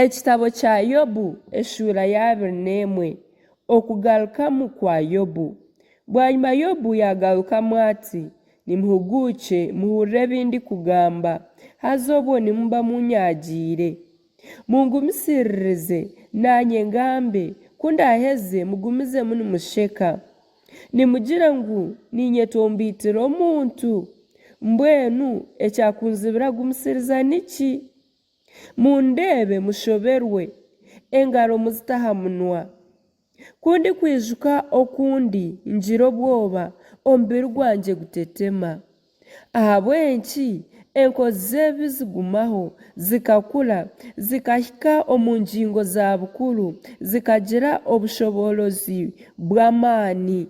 Ekitabo kya Yobu eshuura y'abiri n'emwe Okugarukamu kwa Yobu Bwanyima Yobu yaagarukamu ati, Nimuhuguukye muhurire ebi ndikugamba, haza obwo nimuba muunyaagiire. Mungumisiririze, naanye ngambe, ku ndaaheze mugumizemu nimusheka. Nimugira ngu niinyetomboitera omuntu? Mbwenu ekyakunzibira kugumisiriza niki? Mundeebe mushoberwe, engaro muzite aha munwa. Ku ndikwijuka oku ndi, ngira obwoba, omubiri gwangye gutetema. Ahabw'enki enkozi z'ebibi zigumaho, zikakura, zikahika omu ngingo za bukuru, zikagira obushoboorozi bw'amaani?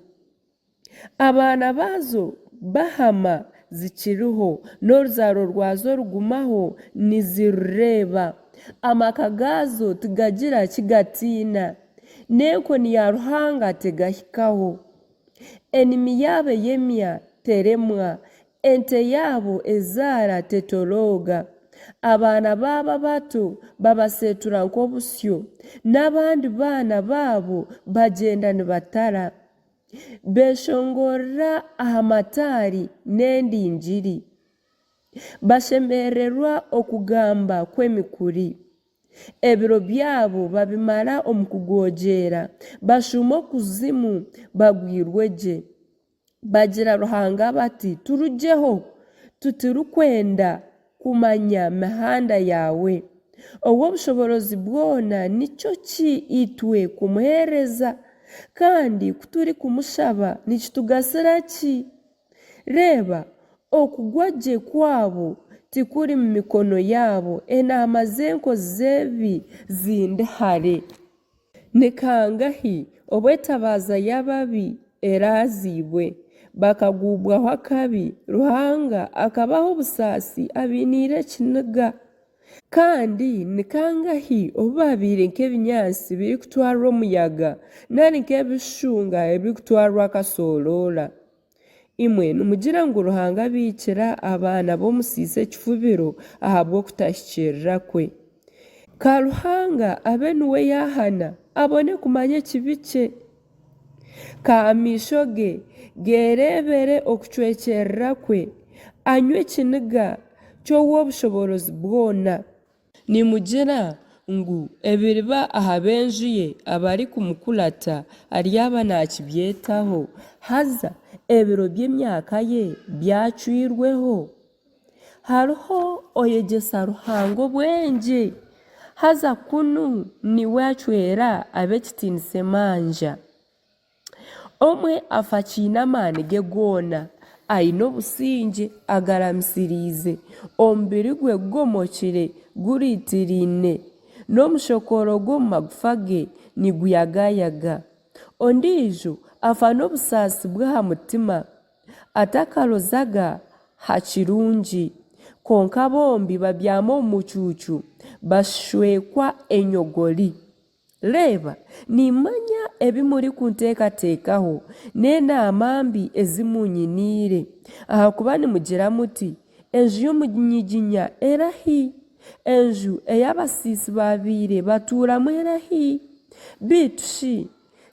Abaana baazo bahama zikiriho, n'oruzaaro rwazo rugumaho nizirureeba. Amaka gaazo tigagira ki gatiina, n'enkoni ya Ruhanga tegahikaho. Enimi yaabo eyemya teremwa, ente yaabo ezaara tetorooga. Abaana baabo abato babaseetura nk'obusyo, n'abandi baana baabo bagyenda nibatara. Beeshongorera aha mataari n'endingiri. Bashemerererwa okugamba kw'emikuri. Ebiro byabo babimara omu kugogyeera, bashuuma okuzimu bagwirwe gye. Bagira Ruhanga bati, Turugyeho! Titurikwenda kumanya mihanda yaawe. Ow'obushoboorozi bwona nikyo ki itwe kumuheereza? Kandi ku turikumushaba nikitugasira ki? Reeba, okugwa gye kwabo tikuri mu mikono yaabo, enaama z'enkozi z'ebibi zindi hare. Ni kangahi obu etabaaza y'ababi eraaziibwe, bakaguubwaho akabi, Ruhanga akabaha obusaasi abainiire ekiniga? Kandi ni kangahi obu baabaire nk'ebinyaatsi birikutwarwa omuyaga, nari nk'ebishushunga ebirikutwarwa akasooroora? Imwe nimugira ngu Ruhanga abiikira abaana b'omusiisi ekifubiro ahabw'okutahikiirira kwe? Ka Ruhanga abe niwe yaahana, abone kumanya ekibi kye. Ka amaisho ge geereebere okucwekyerera kwe, anywe ekiniga ky'Ow'obushoboorozi bwona. Nimugira ngu ebiriba aha b'enju ye abarikumukurata aryaba naakibyetaho, haza ebiro by'emyaka ye byacwirweho? Hariho oyegyesa Ruhanga obwengye, haza kunu niwe acwera ab'ekitiinisa emanja. Omwe afa akiine amaani ge goona, aine obusingye, agaramisiriize, omubiri gwe gugomokire guriitiriine, n'omushokooro gw'omu magufa ge niguyagayaga. Ondiijo afa n'obusaasi bw'aha mutima, atakarozaga ha kirungi. Kwonka bombi babyama omu mucuucu, bashwekwa enyogori. Reeba, nimmanya ebi murikunteekateekaho, n'enaama mbi ezi muunyiniire, ahakuba nimugira muti, Enju y'omunyiginya erahi? Enju ei abasiisi baabaire batuuramu erahi? Beitu shi,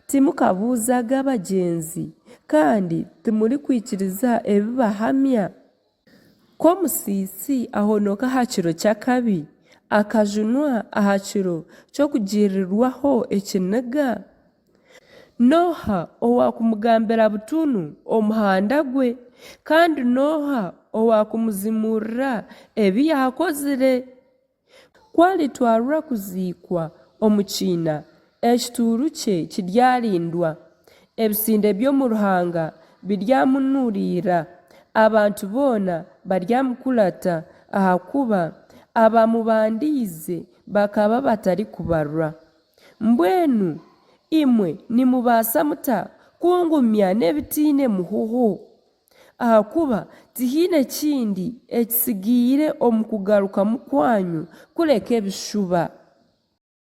timukabuuzaga abagyenzi, kandi timurikwikiriza ebi bahamya? Ku omusiisi ahonoka aha kiro ky'akabi, akajunwa aha kiro ky'okugirirwaho ekiniga? N'oha owaakumugambira butunu omuhanda gwe, kandi n'oha owaakumuzimuurira ebi yaakozire? Ku aritwarwa kuziikwa omu kiina, ekituuru kye kiryarindwa, ebitsinde by'omu ruhanga biryamunuriira, abantu boona baryamukurata, ahakuba abamubandiize bakaba batarikubarwa. Mbwenu imwe nimubaasa muta kungumya n'ebitaine muhuuhu? Ahakuba tihaine kindi ekitsigaire omu kugarukamu kwanyu kureka ebishuba.